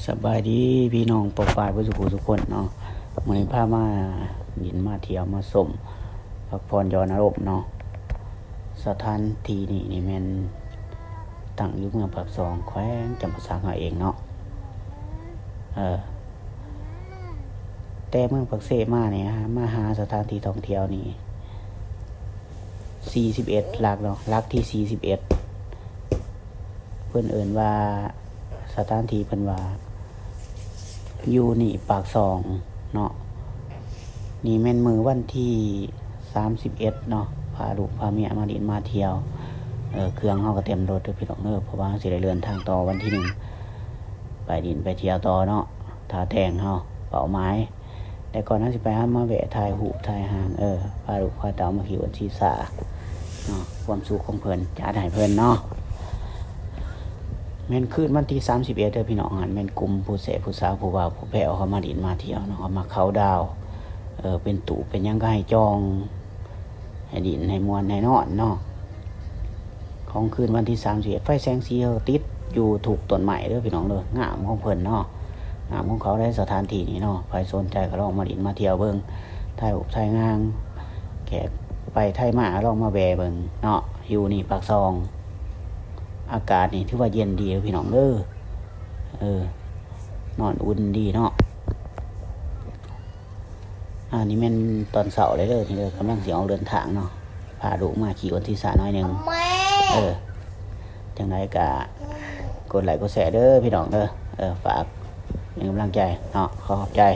ສະບາຍດີພີ່ນ້ອງປ້ອງປາຍເບິດສູ່ຜູ້ສູ່ຄົນເນາະ. ມື້ນີ້ພາມາຫຼິ້ນມາທ່ຽວມາຊົມ ພັກຜ່ອນຢ່ອນອາລົມເນາະ. ສະຖານທີ່ນີ້ນີ້ແມ່ນຕັ້ງຢູ່ເມືອງປາກຊ່ອງ ແຂວງຈຳປາສັກເຮົາເອງເນາະ. ເອີ ແຕ່ເມືອງປາກເຊມານີ້ ມາຫາສະຖານທີ່ທ່ອງທ່ຽວນີ້ ສີ່ສິບເອັດຫຼັກເນາະ, ຫຼັກທີສີ່ສິບເອັດ ເພິ່ນເອີ້ນວ່າ ສະຖານທີ່ເພິ່ນວ່າ ຢູ່ນີ້ປາກຊ່ອງເນາະ. ນີ້ແມ່ນມື້ວັນທີສາມສິບເອັດເນາະ, ພາລູກພາເມຍມາຫຼິ້ນມາທ່ຽວ. ເອີ ເຄື່ອງເຮົາກໍເຕັມລົດເດີພີ່ນ້ອງເດີ, ເພາະວ່າເຮົາຊິໄດ້ເດີນທາງຕໍ່ວັນທີໜຶ່ງ ໄປຫຼິ້ນໄປທ່ຽວຕໍ່ເນາະ, ທ່າແຕງເຮົາເປົ້າໝາຍ. ແຕ່ກ່ອນເຮົາຊິໄປ ເຮົາມາແວະຖ່າຍຮູບຖ່າຍຮ່າງ ເອີ ພາລູກພາເຕົ້າມາຂີ່ອວນຊີສາເນາະ, ຄວາມສຸກຂອງເພິ່ນ ຈັດໃຫ້ເພິ່ນເນາະ. ແມ່ນຄືນວັນທີສາມສິບເອັດເດີພີ່ນ້ອງ, ຫັ້ນແມ່ນກຸ່ມຜູ້ແຊະຜູ້ສາວຜູ້ບ່າວຜູ້ແພ້ວ ເຂົາມາຫຼິ້ນມາທ່ຽວເນາະ, ເຂົາມາເຂົ້າດາວ ເອີ ເປັນຕູ້ເປັນຫຍັງກໍໃຫ້ຈອງ ໃຫ້ຫຼິ້ນໃຫ້ມ່ວນໃຫ້ນອນເນາະ. ຂອງຄືນວັນທີສາມສິບເອັດ ໄຟແສງສີເຂົາຕິດຢູ່ທຸກຕົ້ນໄມ້ເດີພີ່ນ້ອງເດີ, ງາມຂອງເພິ່ນເນາະ, ງາມຂອງເຂົາໃດສະຖານທີ່ນີ້ເນາະ. ໃຜສົນໃຈກໍລອງມາຫຼິ້ນມາທ່ຽວເບິ່ງ, ຖ່າຍຮູບຖ່າຍງາມ, ແຂກໄປໄທມາກໍລອງມາແວ່ເບິ່ງເນາະ. ຢູ່ນີ້ປາກຊ່ອງ ອາກາດນີ້ຖືວ່າເຢັນດີເດີພີ່ນ້ອງເດີ, ເອີ ນອນອຸ່ນດີເນາະ. ອ່າ ນີ້ແມ່ນຕອນເຊົ້າເລີຍເດີ, ນີ້ເດີ ກຳລັງຊິອອກເດີນທາງເນາະ, ພາລູກມາຂີ່ອວນຊີສາໜ້ອຍໜຶ່ງ. ເອີ ຈັ່ງໃດກະກົດໄລກົດແຊເດີພີ່ນ້ອງເດີ, ເອີ ຝາກເປັນກຳລັງໃຈເນາະ, ຂໍຂອບໃຈ